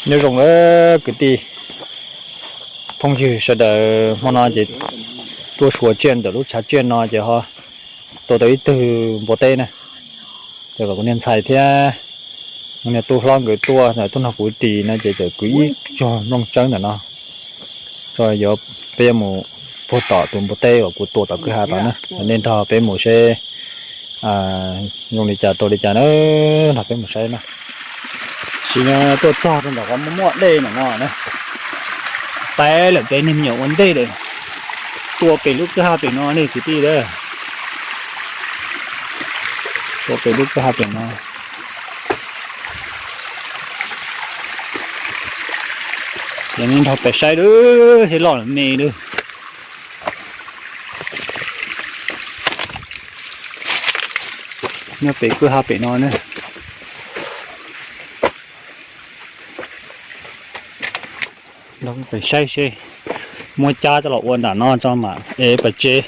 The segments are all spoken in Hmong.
Nyob zoo kwv tij phooj ywg sawv daws, hmo no ces tuaj xyuas tsiaj ntawm lub tshav tsiaj no ces ho tua tau ib tug npua teb na. Ces kom kuv niag ntxhais thiab kuv niag tub hlob nkawd tuaj, tuaj nrog kuv ris no ces txawm kwv ib tsuag nplooj tsawb ntawm no. Tso yuav peb yuav mus puag tom tus npua teb uas kuv tua tom kwj ha tom na, nej nrog peb mus seb zoo li cas rau li cas na, nrog peb mus saib na. Sim no tuaj txog rau ntawm qhov muaj muaj dej ntawm no na, peb lawm peb niag me nyuam ua ntej lawm, tua pem lub kwj ha pem no nej kwv tij a. Tua pem lub kwj ha pem no. Ces nej nrog peb saib lawm, seb loj los me lawm. Nyob pem kwj ha pem no na. Peb saib seb muab cab coj los ua nram no tso mam ev pem tsev.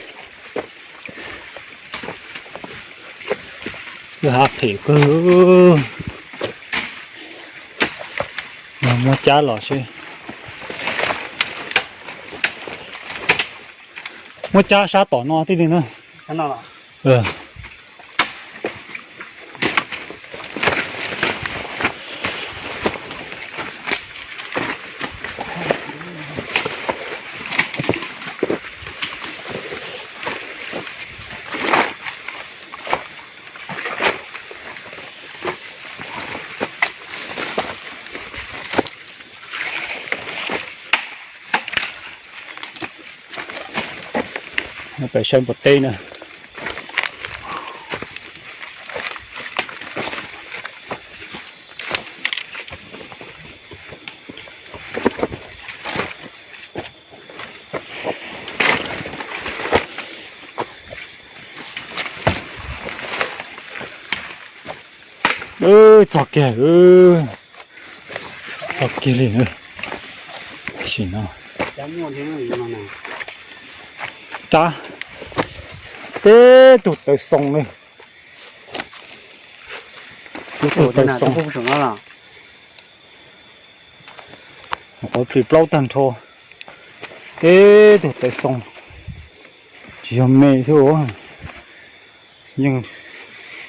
Kwj ha phem kawg. Muab cab los seb. Muab cab sab tom no tib li na. Peb saib npua teb na. Txog kiag, txog kiag li. Sim no cab teb tug taw xoo li. Teb tug taw xoo. Qhov plis plaub tag nrho. Teb tug taw xoo. Tsis yog me thiab. Yeej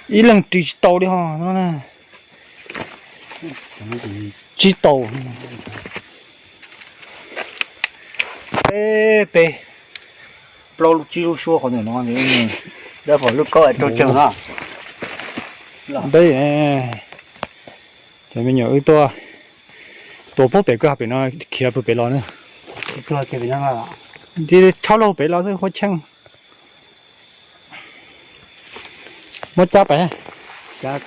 ib leeg ris tsis tau li ho no na. Tsis tau. Peb peb plaub lub tsib lub suab qhov ntawm no, lub kaub rau tseeg no. Peb cov me nyuam wb tuaj, tuaj puag pem kwj ha pem no khiav puag pem los na. Tsis chob laug pem los xwb, huab cheej. Muab cab pem,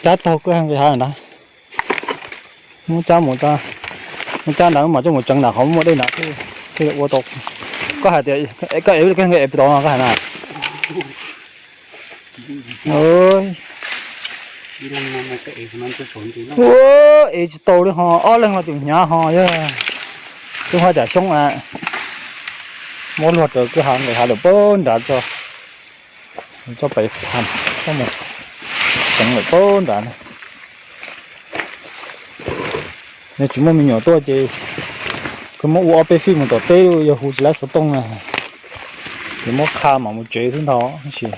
cab taug kwj ha nqis hav ntawd. Muab cab mus, muab cab ntawd mas coj mus tseev nram qhov muaj dej ntawd thiaj li ua tau. Koj hais tias koj ev, koj ev puas tau no koj hais na. Ua ev tsis tau li ho, ob leeg los tus hnyav ho yog. Twb haj cas xyoob a, muab luag raws kwj ha nqis hav lawm puag nrad tso. Coj pem pham, coj mus tseev lawm puag nrad na. Yog tsis muaj me nyuam tuaj ces kuv muab ua ob peb fij mus tom teb, yog hu tsis laib xov tooj na, ces muab qha mam mus tsev xwb ntag. Tab sis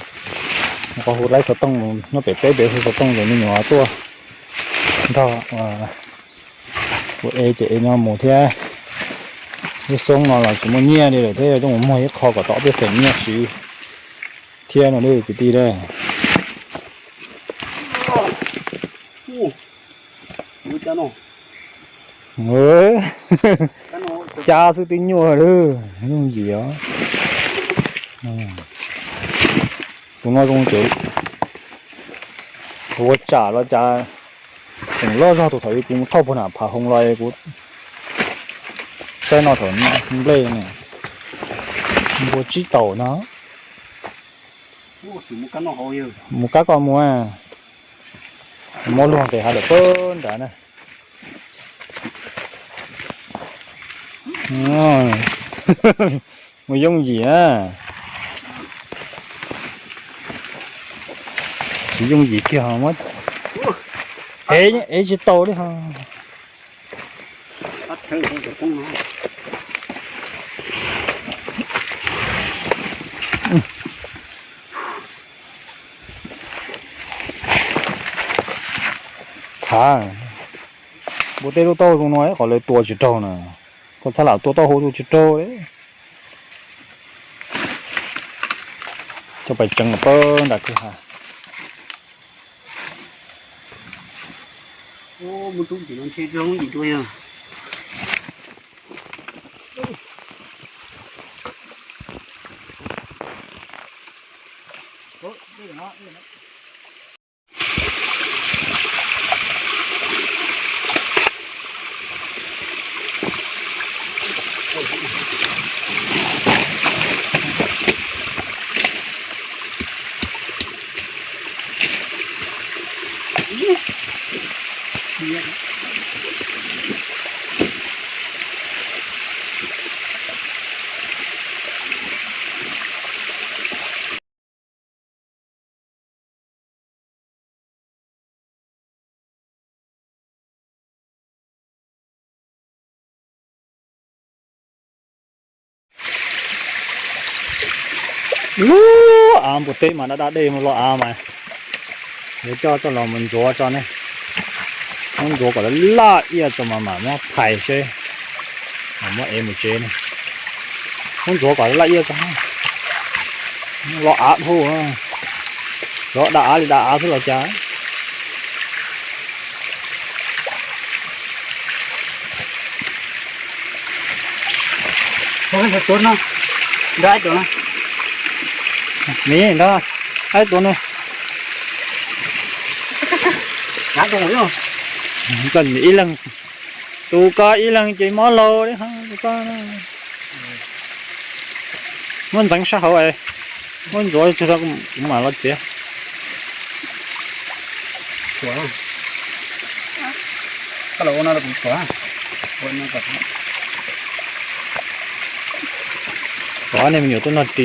qhov hu laib xov tooj mus nyob pem teb pem hu xov tooj ces me nyuam tuaj nrog kuv ev ces ev nyob mus thiab. Lub xyoob no los tsis muaj nyiaj li lawm thiab, coj mus muag ib qho kom tau ob peb xees nyiaj siv thiab no kwv tij a. Cab xwb twb nyuaj lawm, yooj yim os. Tus no zoo ces ua tsam los cas tseem loj zog tus thaum kuv thauj puag nram phav hoo los kuv saib no thaum nplej ne, npua tsib taus no. Mus kab koj mus, muab luag nqis hav lawm puag nrad na. Mus yooj yim na. Tsis yooj yim kiag ho, ev tsis tau li ho. Txhav, npua teb lub taub hau zoo no qhov lawv tua tsis raug na, koj txhaj lam tua taub hau tua tsis raug li. Coj pais tseev pab nram kwj ha. Lub av npua teb mas daj daj dej, mus loj av mas yuav coj coj los mus ntxuav tso ne. Muab ntxuav kom laj laj iaj tso mas mam muab phais seb, mam muab ev mus tsev ne. Muab ntxuav kom laj iaj tso, loj av dhau, cov daj av li daj av xwb los cas. Tuav no, nrog ib tuav no. Miv nrog ib tuav no. Koj ib leeg, tus koj ib leeg ces mob laug li tus koj. Muab ntxeev sab hauv, muab ntxuav tsuag tso kuv mam los txiav. Kom nej me nyuam tuaj noj ris,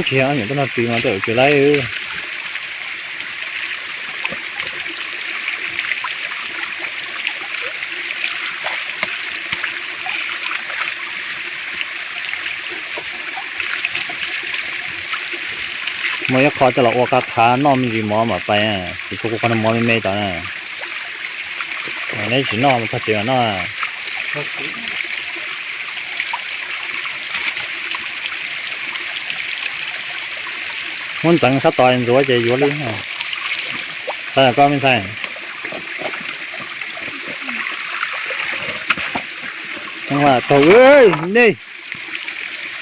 tsis yog me nyuam tuaj noj ris mas tej zaum tsis laib. Muaj ib qho coj los ua qab qhav noj me ntsis mov mam pais, kuv tsuas kuv qhov mov me me tod na. Neb tsis noj mus txog tsev mam noj. Muab ntxeev sab tod ntxuav ces yuav li. Xav koj me ntxhais. Raug nej,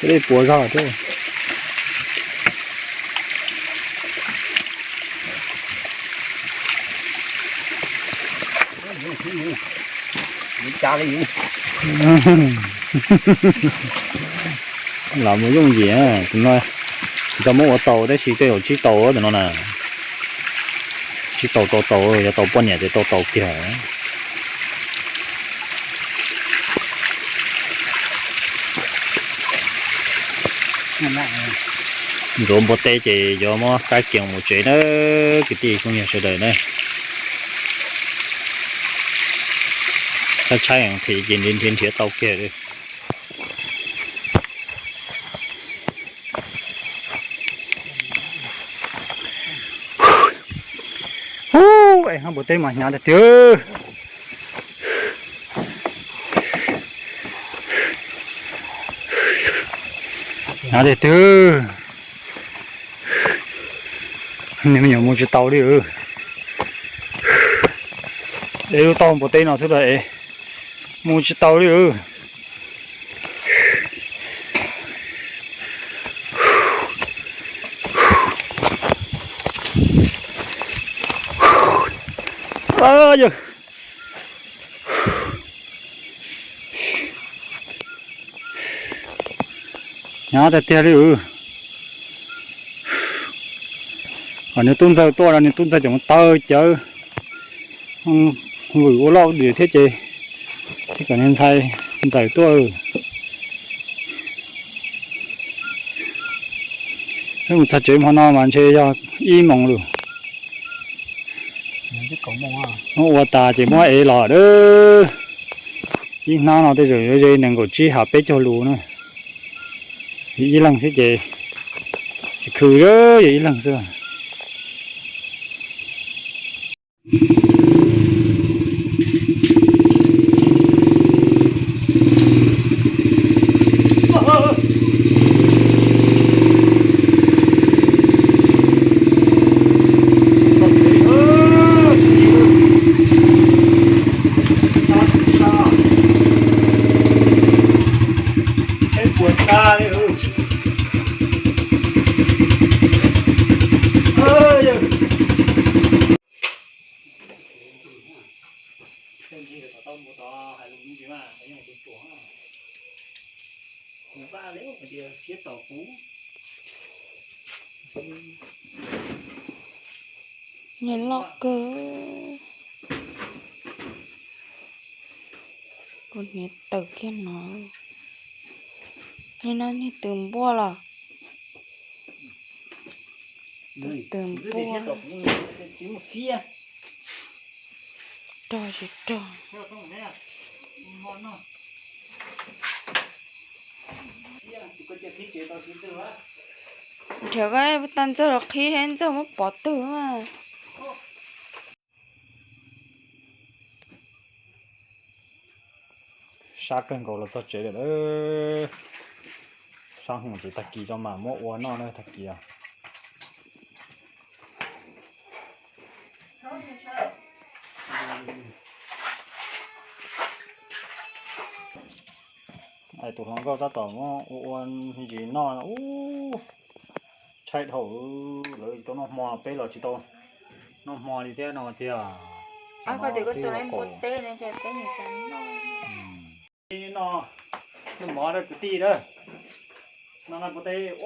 dej puas zog thiab. Los mus yooj yim, tus no tsis tau muab ua tau tab sis tej zaum tsib tau tus no na. Tsib tau tau tau, yog tau poj niam ces tau tau kiag. Ntxuav npua teb ces yuav muab qab kiag mus tsev na, kwv tij phooj ywg sawv daws na. Tshaib tshaib nqhis ces nrhiav nrhiav tau kiag li. Ub, es npua teb mas hnyav tiag tiag. Hnyav tiag tiag. Nws me nyuam mus tsis tau li. Es lub taub hau npua teb no xwb los es mus tsis tau li. Yog hnyav tiag tiag li. Kom nws tub ntxawg tuaj, nws tub ntxawg cov taw cawv vwm ua loj ua diam thiab ces thiaj kom nws ntxhais ntxawm tuaj. Peb mus txog tsev hmo no mas ntshe yog ib moos lawm. Muab ua tas ces muab ev los a. Ib hnab no tej zaum yuav ze nees nkaum tsib hav peb caug lus na. Yog ib leeg xwb ces tsis khw, yog ib leeg xwb. Nyiam loj kawg. Kuv hniav tawm kiag no. Niag no niag twm npua los? Twm npua. Rog tsis rog. Nrhiav koj tau ntxawg los qhib, ntxawg muab pov twg mas. Sab kawg nkaus los txog tsev lawm. Sab hwm ces tag kis tso mas muab ua noj na tag kis os. Tus hluas nkauj tab tom muab ua ua ntsis noj ub. Tshaib dhau, lawv tau noj hmo, peb los tsis tau noj hmo li thiab no tiag. No, noj mov rau kwv tij na. No noj pob teb,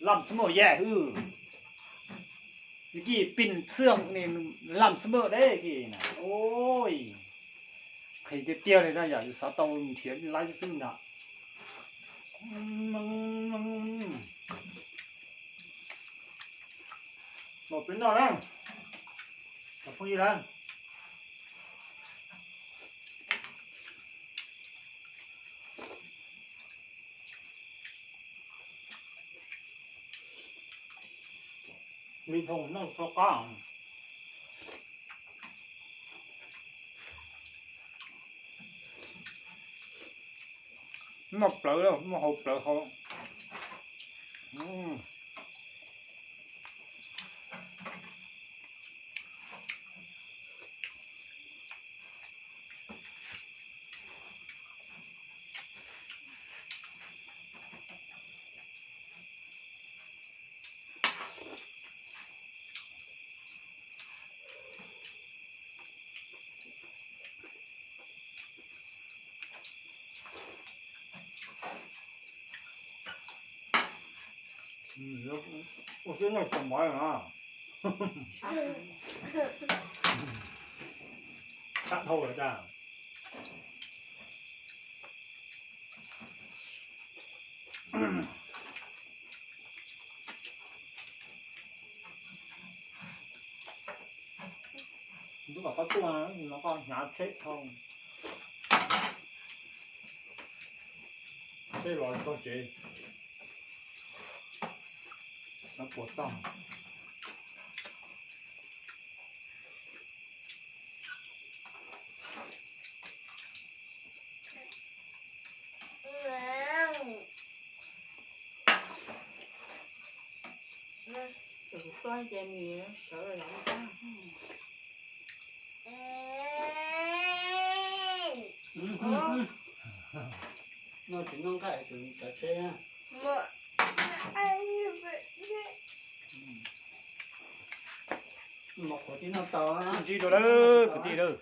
lam smoj yam hwj. Kis pin xwj lam smoj deb kis na. Qhis tiag tiag li na yom, yus xav tau nrhiav laib xwb ntag. Los peb noj na, cov phooj ywg na. Me dhau noj tso qab. Noj plawv, noj hauv plawv hauv. Ua xwb noj tsis mov na. Sab dhau lawm tas. Ntub kom koj tuaj no koj hnyav tsheb dhau. Tsheb los txog tsev. Cov puas tag. No tsis noj nqaij tus cov tsheb. Mos qhuav tib noj tau. Ntsis rau lawm kwv tij lawm.